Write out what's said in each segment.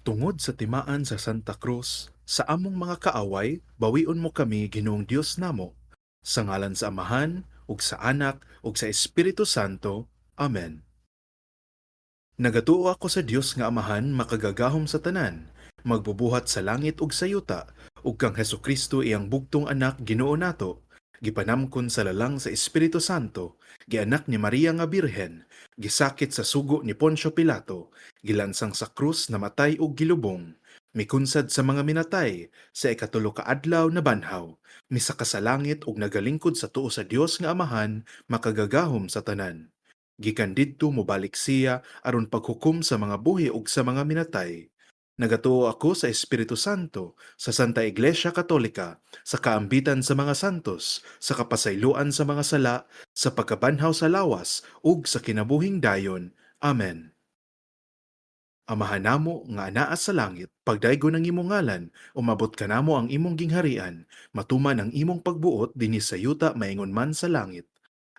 Tungod sa timaan sa Santa Cruz, sa among mga kaaway, bawion mo kami, Ginoong Dios namo. Sa ngalan sa Amahan, ug sa Anak, ug sa Espiritu Santo. Amen. Nagatuo ako sa Dios nga Amahan makagagahom sa tanan, magbubuhat sa langit ug sa yuta, ug kang Hesukristo, iyang bugtong anak, Ginoo nato, gipanamkon sa lalang sa Espiritu Santo, gianak ni Maria nga Birhen, gisakit sa sugo ni Poncio Pilato, gilansang sa krus, namatay ug gilubong, mikunsad sa mga minatay, sa ikatulo ka adlaw nabanhaw, misaka sa langit ug nagalingkod sa tuo sa Dios nga Amahan makagagahom sa tanan. Gikan didto mobalik siya aron paghukom sa mga buhi ug sa mga minatay. Nagatuo ako sa Espiritu Santo, sa Santa Iglesia Katolika, sa kaambitan sa mga santos, sa kapasayloan sa mga sala, sa pagkabanhaw sa lawas, ug sa kinabuhing dayon. Amen. Amahan namo nga anaa sa langit, pagdaygon ang imong ngalan, umabot kanamo ang imong gingharian, matuman ang imong pagbuot dinhi sa yuta maingon man sa langit.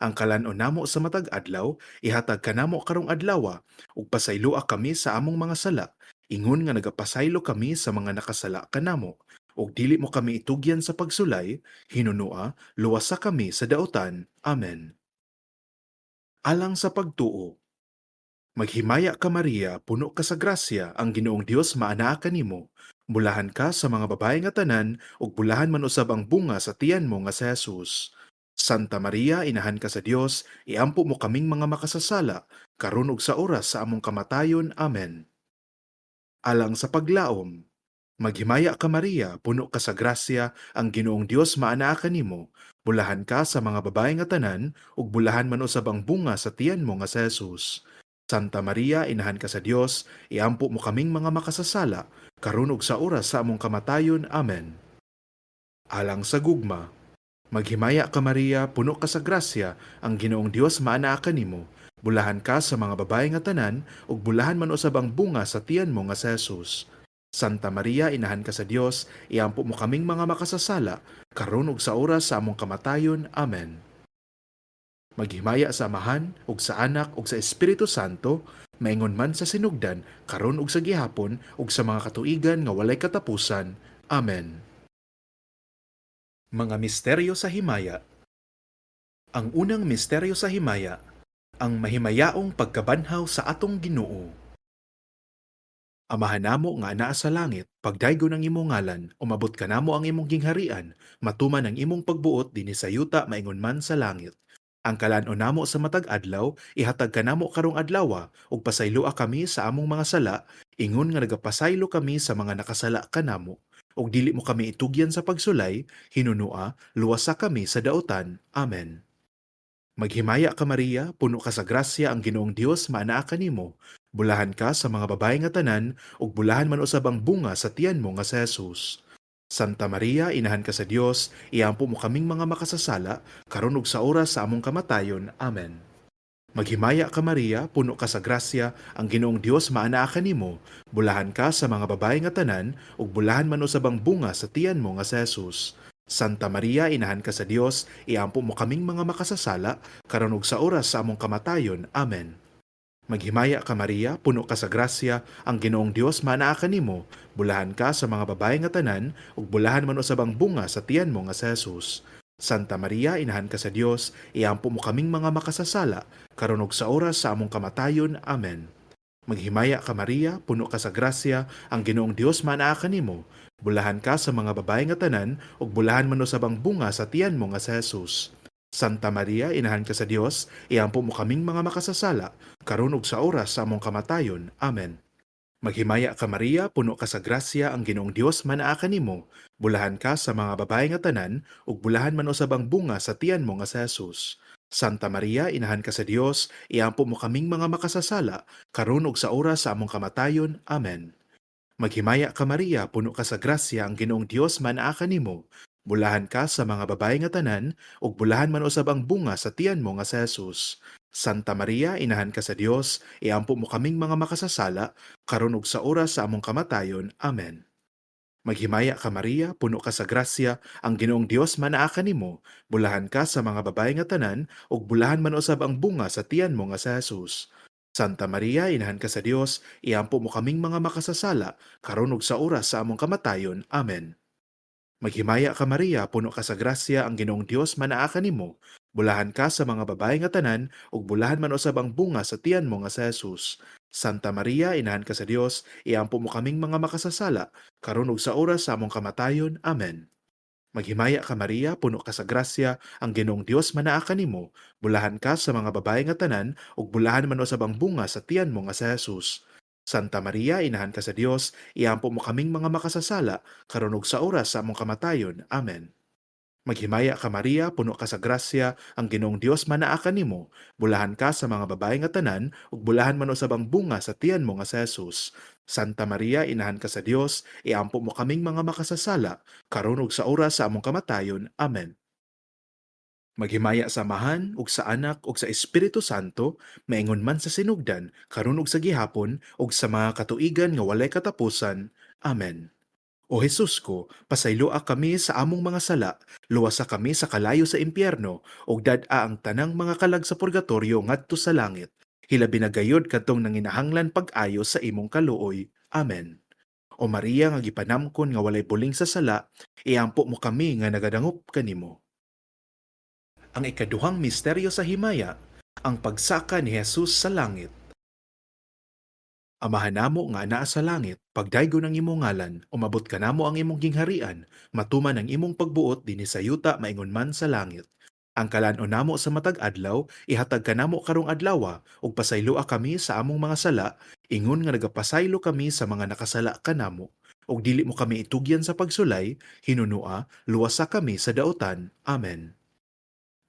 Ang kalan-on namo sa matag adlaw, ihatag kanamo karong adlawa, ug pasayloa kami sa among mga sala, ingon nga nagapasaylo kami sa mga nakasala kanamo. Ug dili mo kami itugyan sa pagsulay, hinunua, luwasa kami sa daotan. Amen. Alang sa pagtuo. Maghimaya ka, Maria, puno ka sa grasya, ang Ginoong Dios maanaa kanimo. Bulahan ka sa mga babae nga tanan, ug bulahan man usab ang bunga sa tiyan mo nga si Jesus. Santa Maria, inahan ka sa Dios, iampo mo kaming mga makasasala, karon ug sa oras sa among kamatayon. Amen. Alang sa paglaom. Maghimaya ka, Maria, puno ka sa grasya, ang Ginoong Dios maanaa kanimo. Bulahan ka sa mga babae nga tanan, ug bulahan man usab ang bunga sa tiyan mo nga si Jesus. Santa Maria, inahan ka sa Dios, iampo mo kaming mga makasasala, karon ug sa oras sa among kamatayon. Amen. Alang sa gugma. Maghimaya ka, Maria, puno ka sa grasya, ang Ginoong Dios maanaa kanimo. Bulahan ka sa mga babae nga tanan, ug bulahan man usab ang bunga sa tiyan mo nga si Jesus. Santa Maria, inahan ka sa Dios, iampo mo kaming mga makasasala, karon ug sa oras sa among kamatayon. Amen. Maghimaya sa Amahan, ug sa Anak, ug sa Espiritu Santo, maingon man sa sinugdan, karon ug sa gihapon, ug sa mga katuigan nga walay katapusan. Amen. Mga misteryo sa himaya. Ang unang misteryo sa himaya, ang mahimayaong pagkabanhaw sa atong Ginoo. Amahan namo nga anaa sa langit, pagdaygon ang imong ngalan, umabot kanamo ang imong gingharian, matuman ang imong pagbuot dinhi sa yuta maingon man sa langit. Ang kalan-on namo sa matag adlaw, ihatag kanamo karong adlawa, ug pasayloa kami sa among mga sala, ingon nga nagapasaylo kami sa mga nakasala kanamo. Ug dili mo kami itugyan sa pagsulay, hinunua, luwasa kami sa daotan. Amen. Maghimaya ka, Maria, puno ka sa grasya, ang Ginoong Dios maanaa kanimo. Bulahan ka sa mga babae nga tanan, ug bulahan man usab ang bunga sa tiyan mo nga si Jesus. Santa Maria, inahan ka sa Dios, iampo mo kaming mga makasasala, karon ug sa oras sa among kamatayon. Amen. Maghimaya ka, Maria, puno ka sa grasya, ang Ginoong Dios maanaa kanimo. Bulahan ka sa mga babae nga tanan, ug bulahan man usab ang bunga sa tiyan mo nga si Jesus. Santa Maria, inahan ka sa Dios, iampo mo kaming mga makasasala, karon ug sa oras sa among kamatayon. Amen. Maghimaya ka, Maria, puno ka sa grasya, ang Ginoong Dios maanaa kanimo. Bulahan ka sa mga babae nga tanan, ug bulahan man usab ang bunga sa tiyan mo nga si Jesus. Santa Maria, inahan ka sa Dios, iampo mo kaming mga makasasala, karon ug sa oras sa among kamatayon. Amen. Maghimaya ka, Maria, puno ka sa grasya, ang Ginoong Dios maanaa kanimo. Bulahan ka sa mga babae nga tanan, ug bulahan man usab ang bunga sa tiyan mo nga si Jesus. Santa Maria, inahan ka sa Dios, iampo mo kaming mga makasasala, karon ug sa oras sa among kamatayon. Amen. Maghimaya ka, Maria, puno ka sa grasya, ang Ginoong Dios maanaa kanimo. Bulahan ka sa mga babae nga tanan, ug bulahan man usab ang bunga sa tiyan mo nga si Jesus. Santa Maria, inahan ka sa Dios, iampo mo kaming mga makasasala, karon ug sa oras sa among kamatayon. Amen. Maghimaya ka, Maria, puno ka sa grasya, ang Ginoong Dios maanaa kanimo. Bulahan ka sa mga babae nga tanan, ug bulahan man usab ang bunga sa tiyan mo nga si Jesus. Santa Maria, inahan ka sa Dios, iampo mo kaming mga makasasala, karon ug sa oras sa among kamatayon. Amen. Maghimaya ka, Maria, puno ka sa grasya, ang Ginoong Dios maanaa kanimo. Bulahan ka sa mga babae nga tanan, ug bulahan man usab ang bunga sa tiyan mo nga si Jesus. Santa Maria, inahan ka sa Dios, iampo mo kaming mga makasasala, karon ug sa oras sa among kamatayon. Amen. Maghimaya ka Maria, puno ka sa grasya, ang Ginoong Dios manaa kanimo. Bulahan ka sa mga babae nga tanan, ug bulahan man usab ang bunga sa tiyan mo nga si Jesus. Santa Maria, inahan ka sa Dios, iampo mo kaming mga makasasala, karon ug sa oras sa among kamatayon. Amen. Maghimaya ka Maria, puno ka sa grasya, ang Ginoong Dios manaa kanimo. Bulahan ka sa mga babae nga tanan, ug bulahan man usab ang bunga sa tiyan mo nga si Jesus. Santa Maria, inahan ka sa Dios, iampo mo kaming mga makasasala, karon ug sa oras sa among kamatayon. Amen. Maghimaya ka Maria, puno ka sa grasya, ang Ginoong Dios manaa kanimo. Bulahan ka sa mga babae nga tanan, ug bulahan man usab ang bunga sa tiyan mo nga si Jesus. Santa Maria, inahan ka sa Dios, iampo mo kaming mga makasasala, karon ug sa oras sa among kamatayon. Amen. Maghimaya sa Amahan ug sa Anak ug sa Espiritu Santo, maingon man sa sinugdan, karon ug sa gihapon, ug sa mga katuigan nga walay katapusan. Amen. O Jesus ko, pasayloa kami sa among mga sala, luwasa kami sa kalayo sa impyerno, ug dad-a ang tanang mga kalag sa purgatorio ngadto sa langit. Hilabi na gayud kadtong nanginahanglan pag-ayo sa imong kaluoy. Amen. O Maria nga gipanamkon nga walay buling sa sala, iampo mo kami nga nagadangop kanimo. Ang ikaduhang misteryo sa himaya, ang pagsaka ni Jesus sa langit. Amahan namo nga anaa sa langit, pagdaygon ang imong ngalan, umabot kanamo ang imong gingharian, matuman ang imong pagbuot dinhi sa yuta maingon man sa langit. Ang kalan-on namo sa matag adlaw, ihatag kanamo karong adlawa, ug pasayloa kami sa among mga sala, ingon nga nagapasaylo kami sa mga nakasala kanamo. Ug dili mo kami itugyan sa pagsulay, hinunua, luwasa kami sa daotan. Amen.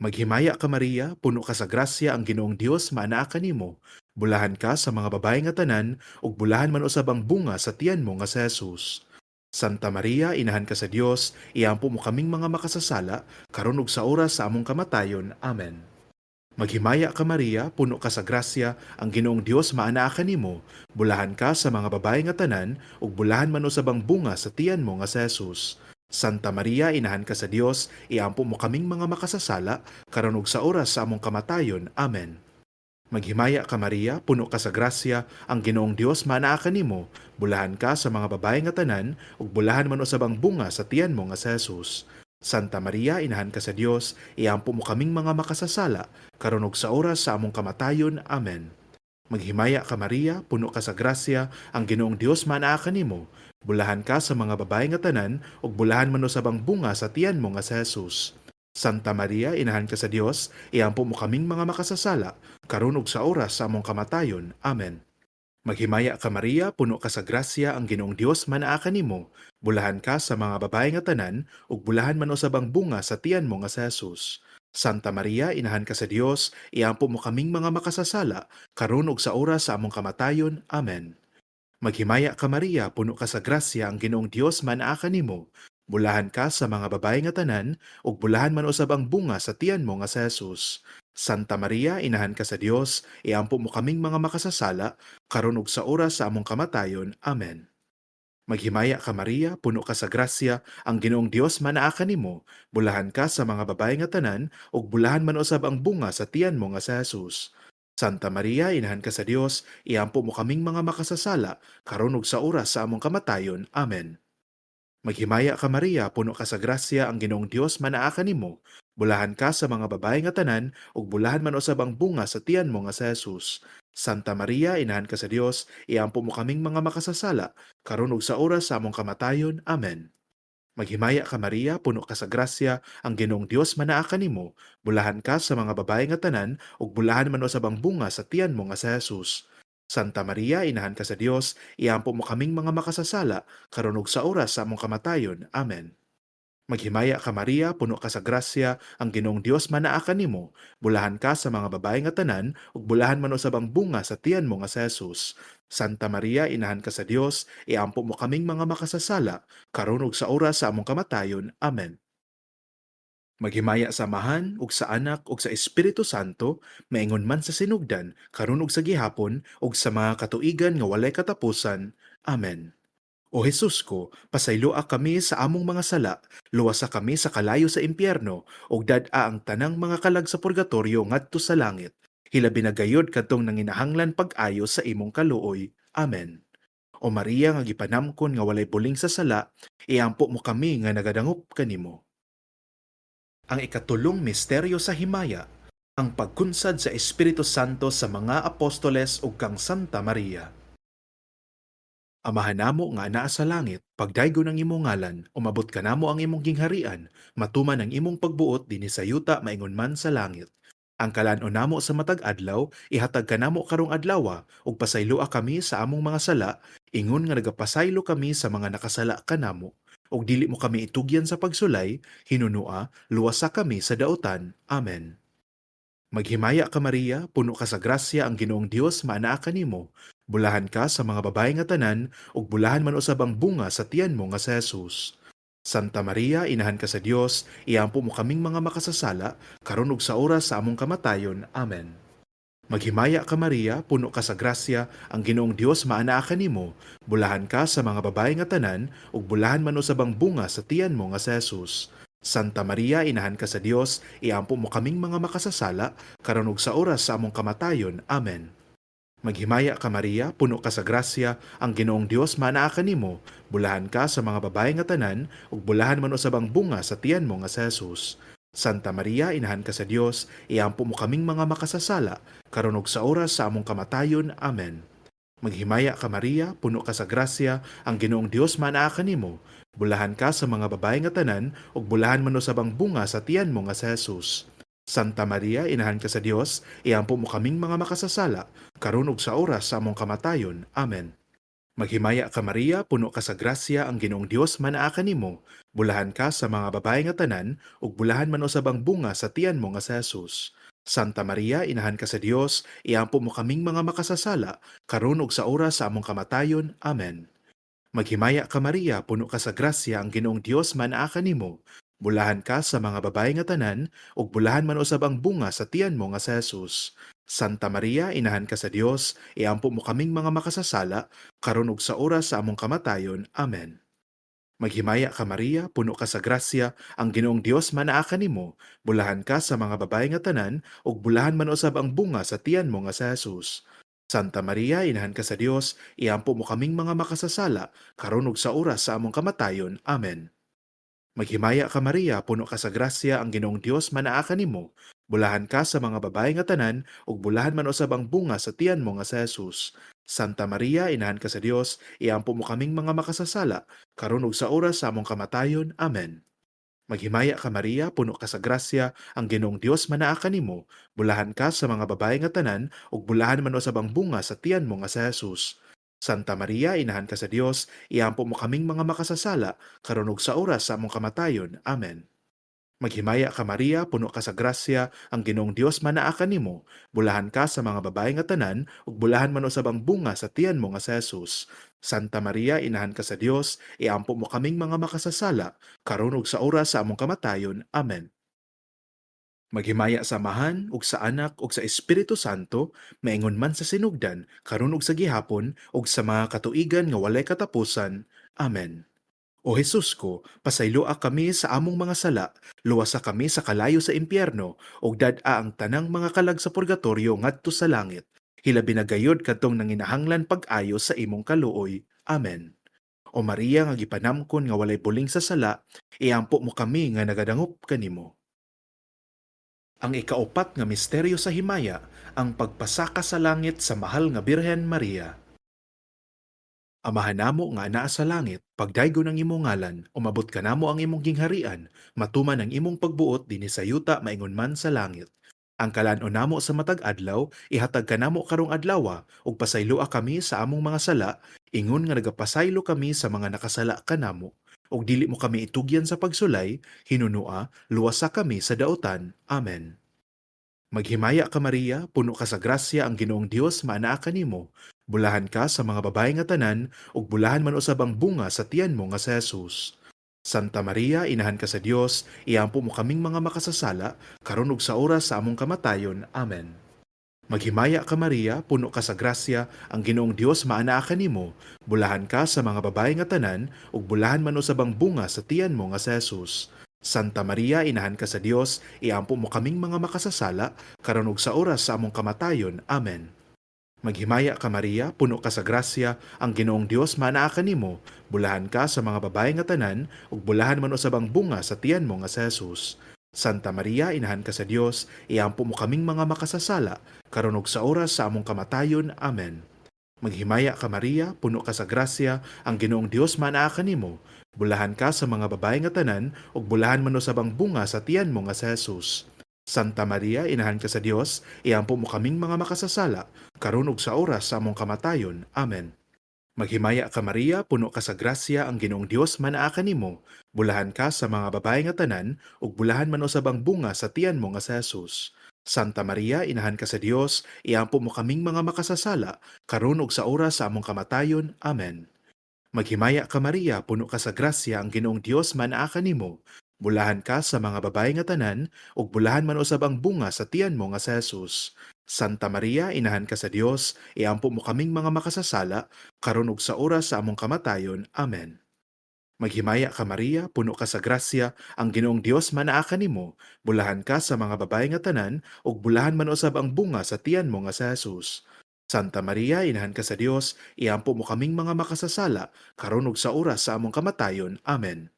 Maghimaya ka Maria, puno ka sa grasya, ang Ginoong Dios maanaa kanimo. Bulahan ka sa mga babae nga tanan, ug bulahan man usab ang bunga sa tiyan mo nga si Jesus. Santa Maria, inahan ka sa Dios, iampo mo kaming mga makasasala, karon ug sa oras sa among kamatayon. Amen. Maghimaya ka Maria, puno ka sa grasya, ang Ginoong Dios maanaa kanimo. Bulahan ka sa mga babae nga tanan, ug bulahan man usab ang bunga sa tiyan mo nga si Jesus. Santa Maria, inahan ka sa Dios, iampo mo kaming mga makasasala, karon ug sa oras sa among kamatayon. Amen. Maghimaya ka Maria, puno ka sa grasya, ang Ginoong Dios maanaa kanimo. Bulahan ka sa mga babae nga tanan, ug bulahan man usab ang bunga sa tiyan mo nga si Jesus. Santa Maria, inahan ka sa Dios, iampo mo kaming mga makasasala, karon ug sa oras sa among kamatayon. Amen. Maghimaya ka Maria, puno ka sa grasya, ang Ginoong Dios maanaa kanimo. Bulahan ka sa mga babae nga tanan, ug bulahan man usab ang bunga sa tiyan mo nga si Jesus. Santa Maria, inahan ka sa Dios, iampo mo kaming mga makasasala, karon ug sa oras sa among kamatayon. Amen. Maghimaya ka Maria, puno ka sa grasya, ang Ginoong Dios maanaa kanimo. Bulahan ka sa mga babae nga tanan, ug bulahan man usab ang bunga sa tiyan mo nga si Jesus. Santa Maria, inahan ka sa Dios, iampo mo kaming mga makasasala, karon ug sa oras sa among kamatayon. Amen. Maghimaya ka Maria, puno ka sa grasya, ang Ginoong Dios maanaa kanimo. Bulahan ka sa mga babae nga tanan, ug bulahan man usab ang bunga sa tiyan mo nga si Jesus. Santa Maria, inahan ka sa Dios, iampo mo kaming mga makasasala, karon ug sa oras sa among kamatayon. Amen. Maghimaya ka Maria, puno ka sa grasya, ang Ginoong Dios maanaa kanimo. Bulahan ka sa mga babae nga tanan, ug bulahan man usab ang bunga sa tiyan mo nga si Jesus. Santa Maria, inahan ka sa Dios, iampo mo kaming mga makasasala, karon ug sa oras sa among kamatayon. Amen. Maghimaya ka Maria, puno ka sa grasya, ang Ginoong Dios maanaa kanimo. Bulahan ka sa mga babae nga tanan, ug bulahan man usab ang bunga sa tiyan mo nga si Jesus. Santa Maria, inahan ka sa Dios, iampo mo kaming mga makasasala, karon ug sa oras sa among kamatayon. Amen. Maghimaya ka Maria, puno ka sa grasya, ang Ginoong Dios maanaa kanimo. Bulahan ka sa mga babae nga tanan, ug bulahan man usab ang bunga sa tiyan mo nga si Jesus. Santa Maria, inahan ka sa Dios, iampo mo kaming mga makasasala, karon ug sa oras sa among kamatayon. Amen. Maghimaya ka Maria, puno ka sa grasya, ang Ginoong Dios maanaa kanimo. Bulahan ka sa mga babae nga tanan, ug bulahan man usab ang bunga sa tiyan mo nga si Jesus. Santa Maria, inahan ka sa Dios, iampo mo kaming mga makasasala, karon ug sa oras sa among kamatayon. Amen. Maghimaya sa Amahan ug sa Anak ug sa Espiritu Santo, maingon man sa sinugdan, karon ug sa gihapon, ug sa mga katuigan nga walay katapusan. Amen. O Jesus ko, pasayloa kami sa among mga sala, luwasa kami sa kalayo sa impyerno, ug dad-a ang tanang mga kalag sa purgatorio ngadto sa langit. Hilabi na gayud kadtong nanginahanglan pag-ayo sa imong kaluoy. Amen. O Maria nga gipanamkon nga walay buling sa sala, iampo mo kami nga nagadangop kanimo. Ang ikatulong misteryo sa himaya, ang pagkunsad sa Espiritu Santo sa mga apostoles ug kang Santa Maria. Amahan namo nga anaa sa langit, pagdaygon ang imong ngalan, umabot kanamo ang imong gingharian, matuman ang imong pagbuot dinhi sa yuta maingon man sa langit. Ang kalan-on namo sa matag adlaw, ihatag kanamo karong adlawa ug pasayloa kami sa among mga sala, ingon nga nagapasaylo kami sa mga nakasala kanamo. Ug dili mo kami itugyan sa pagsulay, hinunua, luwasa kami sa daotan. Amen. Maghimaya ka, Maria, puno ka sa grasya, ang Ginoong Dios maanaa kanimo. Bulahan ka sa mga babae nga tanan ug bulahan man usab ang bunga sa tiyan mo nga si Jesus. Santa Maria, inahan ka sa Dios, iampo mo kaming mga makasasala, karon ug sa oras sa among kamatayon. Amen. Maghimaya ka, Maria, puno ka sa grasya, ang Ginoong Dios maanaa kanimo. Bulahan ka sa mga babae nga tanan ug bulahan man usab ang bunga sa tiyan mo nga si Jesus. Santa Maria, inahan ka sa Dios, iampo mo kaming mga makasasala, karon ug sa oras sa among kamatayon. Amen. Maghimaya ka, Maria, puno ka sa grasya, ang Ginoong Dios maanaa kanimo. Bulahan ka sa mga babae nga tanan ug bulahan man usab ang bunga sa tiyan mo nga si Jesus. Santa Maria, inahan ka sa Dios, iampo mo kaming mga makasasala, karon ug sa oras sa among kamatayon. Amen. Maghimaya ka, Maria, puno ka sa grasya, ang Ginoong Dios maanaa kanimo. Bulahan ka sa mga babae nga tanan ug bulahan man usab ang bunga sa tiyan mo nga si Jesus. Santa Maria, inahan ka sa Dios, iampo mo kaming mga makasasala, karon ug sa oras sa among kamatayon. Amen. Maghimaya ka, Maria, puno ka sa grasya, ang Ginoong Dios maanaa kanimo. Bulahan ka sa mga babae nga tanan ug bulahan man usab ang bunga sa tiyan mo nga si Jesus. Santa Maria, inahan ka sa Dios, iampo mo kaming mga makasasala, karon ug sa oras sa among kamatayon. Amen. Maghimaya ka, Maria, puno ka sa grasya, ang Ginoong Dios maanaa kanimo. Bulahan ka sa mga babae nga tanan ug bulahan man usab ang bunga sa tiyan mo nga si Jesus. Santa Maria, inahan ka sa Dios, iampo mo kaming mga makasasala, karon ug sa oras sa among kamatayon. Amen. Maghimaya ka, Maria, puno ka sa grasya, ang Ginoong Dios maanaa kanimo. Bulahan ka sa mga babae nga tanan ug bulahan man usab ang bunga sa tiyan mo nga si Jesus. Santa Maria, inahan ka sa Dios, iampo mo kaming mga makasasala, karon ug sa oras sa among kamatayon. Amen. Maghimaya ka, Maria, puno ka sa grasya, ang Ginoong Dios maanaa kanimo. Bulahan ka sa mga babae nga tanan ug bulahan man usab ang bunga sa tiyan mo nga si Jesus. Santa Maria, inahan ka sa Dios, iampo mo kaming mga makasasala, karon ug sa oras sa among kamatayon. Amen. Maghimaya ka, Maria, puno ka sa grasya, ang Ginoong Dios maanaa kanimo. Bulahan ka sa mga babae nga tanan ug bulahan man usab ang bunga sa tiyan mo nga si Jesus. Santa Maria, inahan ka sa Dios, iampo mo kaming mga makasasala, karon ug sa oras sa among kamatayon. Amen. Maghimaya ka, Maria, puno ka sa grasya, ang Ginoong Dios maanaa kanimo. Bulahan ka sa mga babae nga tanan ug bulahan man usab ang bunga sa tiyan mo nga si Jesus. Santa Maria, inahan ka sa Dios, iampo mo kaming mga makasasala, karon ug sa oras sa among kamatayon. Amen. Maghimaya sa Amahan ug sa Anak ug sa Espiritu Santo, maingon man sa sinugdan, karon ug sa gihapon, ug sa mga katuigan nga walay katapusan. Amen. O Jesus ko, pasayloa kami sa among mga sala, luwasa kami sa kalayo sa impyerno, ug dad-a ang tanang mga kalag sa purgatorio ngadto sa langit. Hilabi na gayud kadtong nanginahanglan pag-ayo sa imong kaluoy. Amen. O Maria nga gipanamkon nga walay buling sa sala, iampo mo kami nga nagadangop kanimo. Ang ikaupat nga misteryo sa himaya, ang pagpasaka sa langit sa mahal nga Birhen Maria. Amahan namo nga anaa sa langit, pagdaygon ang imong ngalan, umabot kanamo ang imong gingharian, matuman ang imong pagbuot dinhi sa yuta maingon man sa langit. Ang kalan-on namo sa matag adlaw, ihatag kanamo karong adlawa ug pasayloa kami sa among mga sala, ingon nga nagapasaylo kami sa mga nakasala kanamo. Ug dili mo kami itugyan sa pagsulay, hinunua, luwasa kami sa daotan. Amen. Maghimaya ka, Maria, puno ka sa grasya, ang Ginoong Dios maanaa kanimo. Bulahan ka sa mga babae nga tanan ug bulahan man usab ang bunga sa tiyan mo nga si Jesus. Santa Maria, inahan ka sa Dios, iampo mo kaming mga makasasala, karon ug sa oras sa among kamatayon. Amen. Maghimaya ka, Maria, puno ka sa grasya, ang Ginoong Dios maanaa kanimo. Bulahan ka sa mga babae nga tanan ug bulahan man usab ang bunga sa tiyan mo nga si Jesus. Santa Maria, inahan ka sa Dios, iampo mo kaming mga makasasala, karon ug sa oras sa among kamatayon. Amen. Maghimaya ka, Maria, puno ka sa grasya, ang Ginoong Dios manaa kanimo, bulahan ka sa mga babae nga tanan, ug bulahan man usab ang bunga sa tiyan mo nga si Jesus. Santa Maria, inahan ka sa Dios, iampo mo kaming mga makasasala, karon ug sa oras sa among kamatayon. Amen. Maghimaya ka, Maria, puno ka sa grasya, ang Ginoong Dios manaa kanimo, bulahan ka sa mga babae nga tanan, ug bulahan man usab ang bunga sa tiyan mo nga si Jesus. Santa Maria, inahan ka sa Dios, iampo mo kaming mga makasasala, karon ug sa oras sa among kamatayon. Amen. Maghimaya ka, Maria, puno ka sa grasya, ang Ginoong Dios manaa kanimo, bulahan ka sa mga babae nga tanan, ug bulahan man usab ang bunga sa tiyan mo nga si Jesus. Santa Maria, inahan ka sa Dios, iampo mo kaming mga makasasala, karon ug sa oras sa among kamatayon. Amen. Maghimaya ka, Maria, puno ka sa grasya, ang Ginoong Dios manaa kanimo, bulahan ka sa mga babae nga tanan, ug bulahan man usab ang bunga sa tiyan mo nga si Jesus. Santa Maria, inahan ka sa Dios, iampo mo kaming mga makasasala, karon ug sa oras sa among kamatayon. Amen. Maghimaya ka, Maria, puno ka sa grasya, ang Ginoong Dios manaa kanimo, bulahan ka sa mga babae nga tanan, ug bulahan man usab ang bunga sa tiyan mo nga si Jesus. Santa Maria, inahan ka sa Dios, iampo mo kaming mga makasasala, karon ug sa oras sa among kamatayon. Amen.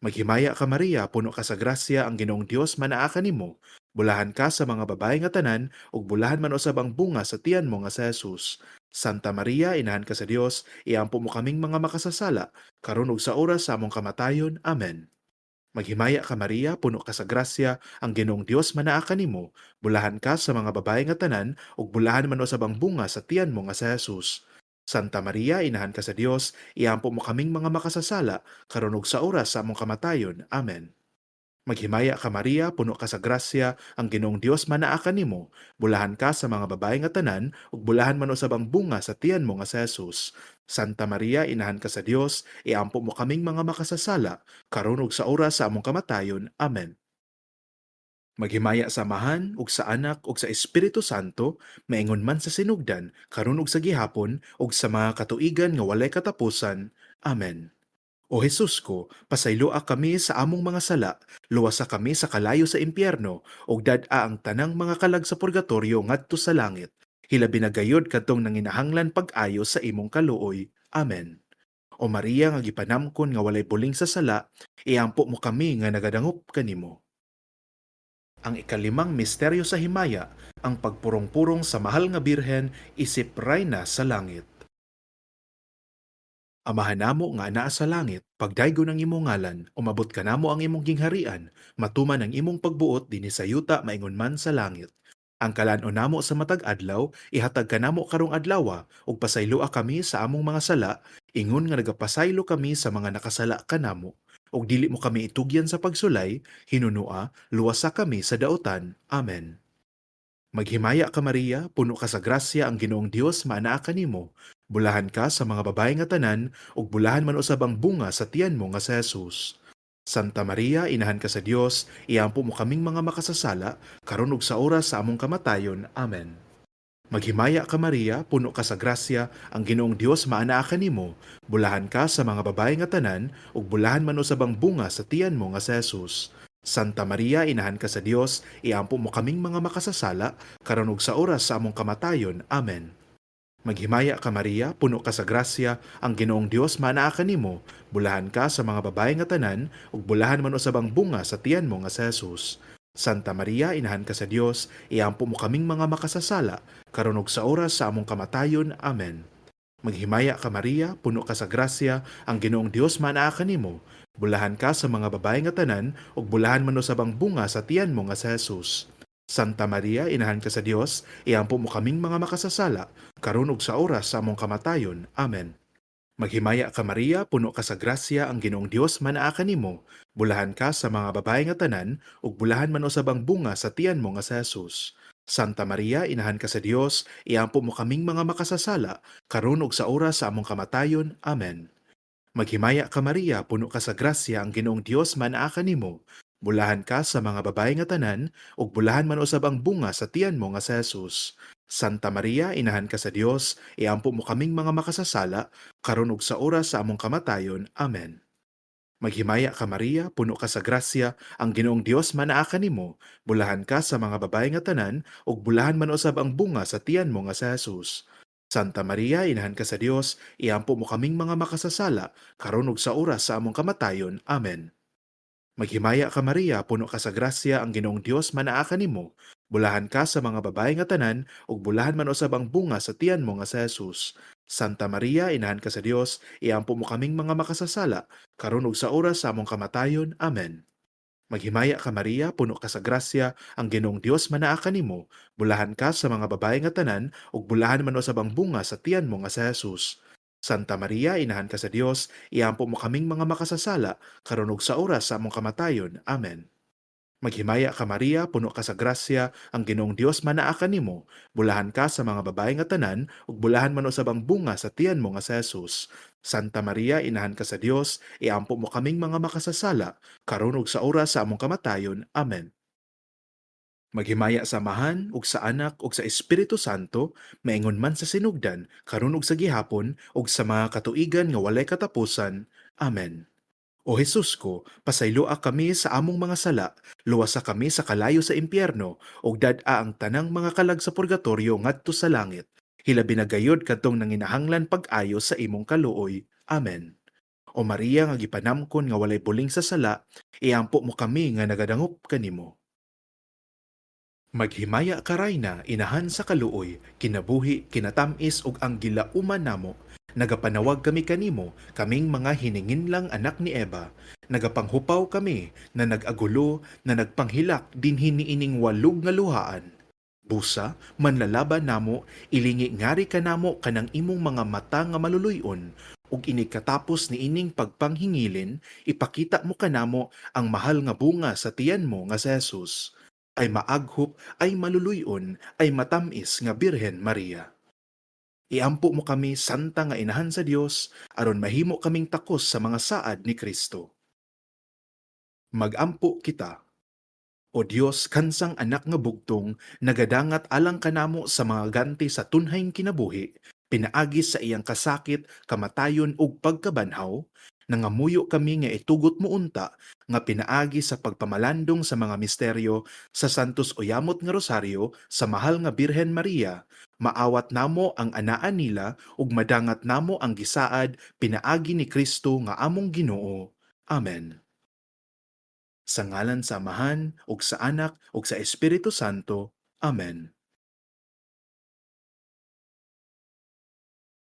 Maghimaya ka, Maria, puno ka sa grasya, ang Ginoong Dios manaa kanimo, bulahan ka sa mga babae nga tanan, ug bulahan man usab ang bunga sa tiyan mo nga si Jesus. Santa Maria, inahan ka sa Dios, iampo mo kaming mga makasasala, karon ug sa oras sa among kamatayon. Amen. Maghimaya ka, Maria, puno ka sa grasya, ang Ginoong Dios manaa kanimo, bulahan ka sa mga babae nga tanan, ug bulahan man usab ang bunga sa tiyan mo nga si Jesus. Santa Maria, inahan ka sa Dios, iampo mo kaming mga makasasala, karon ug sa oras sa among kamatayon. Amen. Maghimaya ka, Maria, puno ka sa grasya, ang Ginoong Dios manaa kanimo, bulahan ka sa mga babae nga tanan, ug bulahan man usab ang bunga sa tiyan mo nga si Jesus. Santa Maria, inahan ka sa Dios, iampo mo kaming mga makasasala, karon ug sa oras sa among kamatayon. Amen. Maghimaya sa Amahan ug sa Anak ug sa Espiritu Santo, maingon man sa sinugdan, karon ug sa gihapon, ug sa mga katuigan nga walay katapusan. Amen. O Jesus ko, pasayloa kami sa among mga sala, luwasa kami sa kalayo sa impyerno, ug dad-a ang tanang mga kalag sa purgatorio ngadto sa langit. Hilabi na gayud kadtong nanginahanglan pag-ayo sa imong kaluoy. Amen. O Maria nga gipanamkon nga walay buling sa sala, iampo mo kami nga nagadangop kanimo. Ang ikalimang misteryo sa himaya, ang pagpurong-purong sa mahal nga Birhen isip rayna sa langit. Amahan namo nga anaa sa langit, pagdaygon ang imong ngalan, umabot kanamo ang imong gingharian, matuman ang imong pagbuot dinhi sa yuta maingon man sa langit. Ang kalan-on namo sa matag adlaw, ihatag kanamo karong adlawa, ug pasayloa kami sa among mga sala, ingon nga nagapasaylo kami sa mga nakasala kanamo. Ug dili mo kami itugyan sa pagsulay, hinunua, luwasa kami sa daotan. Amen. Maghimaya ka, Maria, puno ka sa grasya, ang Ginoong Dios maanaa kanimo. Bulahan ka sa mga babae nga tanan, ug bulahan man usab ang bunga sa tiyan mo nga si Jesus. Santa Maria, inahan ka sa Dios, iampo mo kaming mga makasasala, karon ug sa oras sa among kamatayon. Amen. Maghimaya ka, Maria, puno ka sa grasya, ang Ginoong Dios maanaa kanimo. Bulahan ka sa mga babae nga tanan, ug bulahan man usab ang bunga sa tiyan mo nga si Jesus. Santa Maria, inahan ka sa Dios, iampo mo kaming mga makasasala, karon ug sa oras sa among kamatayon. Amen. Maghimaya ka, Maria, puno ka sa grasya, ang Ginoong Dios maanaa kanimo. Bulahan ka sa mga babae nga tanan, ug bulahan man usab ang bunga sa tiyan mo nga si Jesus. Santa Maria, inahan ka sa Dios, iampo mo kaming mga makasasala, karon ug sa oras sa among kamatayon. Amen. Maghimaya ka, Maria, puno ka sa grasya, ang Ginoong Dios maanaa kanimo. Bulahan ka sa mga babae nga tanan, ug bulahan man usab ang bunga sa tiyan mo nga si Jesus. Santa Maria, inahan ka sa Dios, iampo mo kaming mga makasasala, karon ug sa oras sa among kamatayon. Amen. Maghimaya ka, Maria, puno ka sa grasya, ang Ginoong Dios manaa kanimo. Bulahan ka sa mga babae nga tanan, ug bulahan man usab ang bunga sa tiyan mo nga si Jesus. Santa Maria, inahan ka sa Dios, iampo mo kaming mga makasasala, karon ug sa oras sa among kamatayon. Amen. Maghimaya ka, Maria, puno ka sa grasya, ang Ginoong Dios manaa kanimo. Bulahan ka sa mga babae nga tanan, ug bulahan man usab ang bunga sa tiyan mo nga si Jesus. Santa Maria, inahan ka sa Dios, iampo mo kaming mga makasasala, karon ug sa oras sa among kamatayon. Amen. Maghimaya ka Maria, puno ka sa grasya, ang Ginoong Dios manaa kanimo, bulahan ka sa mga babae nga tanan, ug bulahan man usab ang bunga sa tiyan mo nga si Jesus. Santa Maria, inahan ka sa Dios, iampo mo kaming mga makasasala, karon ug sa oras sa among kamatayon. Amen. Maghimaya ka Maria, puno ka sa grasya, ang Ginoong Dios manaa kanimo, bulahan ka sa mga babae nga tanan, ug bulahan man usab ang bunga sa tiyan mo nga si Jesus. Santa Maria, inahan ka sa Dios, iampo mo kaming mga makasasala, karon ug sa oras sa among kamatayon. Amen. Maghimaya ka Maria, puno ka sa grasya, ang Ginoong Dios manaa kanimo, bulahan ka sa mga babae nga tanan, ug bulahan man usab ang bunga sa tiyan mo nga si Jesus. Santa Maria, inahan ka sa Dios, iampo mo kaming mga makasasala, karon ug sa oras sa among kamatayon. Amen. Maghimaya ka Maria, puno ka sa grasya, ang Ginoong Dios manaa kanimo, bulahan ka sa mga babae nga tanan, ug bulahan man usab ang bunga sa tiyan mo nga si Jesus. Santa Maria, inahan ka sa Dios, iampo mo kaming mga makasasala, karon ug sa oras sa among kamatayon. Amen. Maghimaya sa Amahan ug sa Anak ug sa Espiritu Santo, maingon man sa sinugdan, karon ug sa gihapon, ug sa mga katuigan nga walay katapusan. Amen. O Jesus ko, pasayloa kami sa among mga sala, luwasa kami sa kalayo sa impyerno, ug dad-a ang tanang mga kalag sa purgatorio ngadto sa langit. Hilabi na gayud kadtong nanginahanglan pag-ayo sa imong kaluoy. Amen. O Maria nga gipanamkon nga walay buling sa sala, iampo mo kami nga nagadangop kanimo. Maghimaya ka Rayna, inahan sa kaluoy, kinabuhi, kinatam-is ug ang gilauman namo. Nagapanawag kami kanimo, kaming mga hininginlang anak ni Eva. Nagapanghupaw kami na nag-agulo, na nagpanghilak dinhi niining walog nga luhaan. Busa, manlalaban namo, ilingi ngari kanamo kanang imong mga mata nga maluluy-on, ug inig katapos niining pagpanghingilin, ipakita mo kanamo ang mahal nga bunga sa tiyan mo nga si Jesus. Ay maaghop, ay maluluy-on, ay matamis nga Birhen Maria. Iampo mo kami, Santa nga Inahan sa Dios, aron mahimo kaming takos sa mga saad ni Kristo. Magampo kita. O Dios, kansang anak nga bugtong, nagadangat alang kanamo sa mga ganti sa tunhayng kinabuhi, pinaagi sa iyang kasakit, kamatayon ug pagkabanhaw, nangamuyo kami nga itugot mo unta nga pinaagi sa pagpamalandong sa mga misteryo sa Santos Uyamot nga Rosaryo sa mahal nga Birhen Maria, maawat namo ang anaa nila ug madangat namo ang gisaad pinaagi ni Kristo nga among Ginoo. Amen. Sa ngalan sa Amahan ug sa Anak ug sa Espiritu Santo. Amen.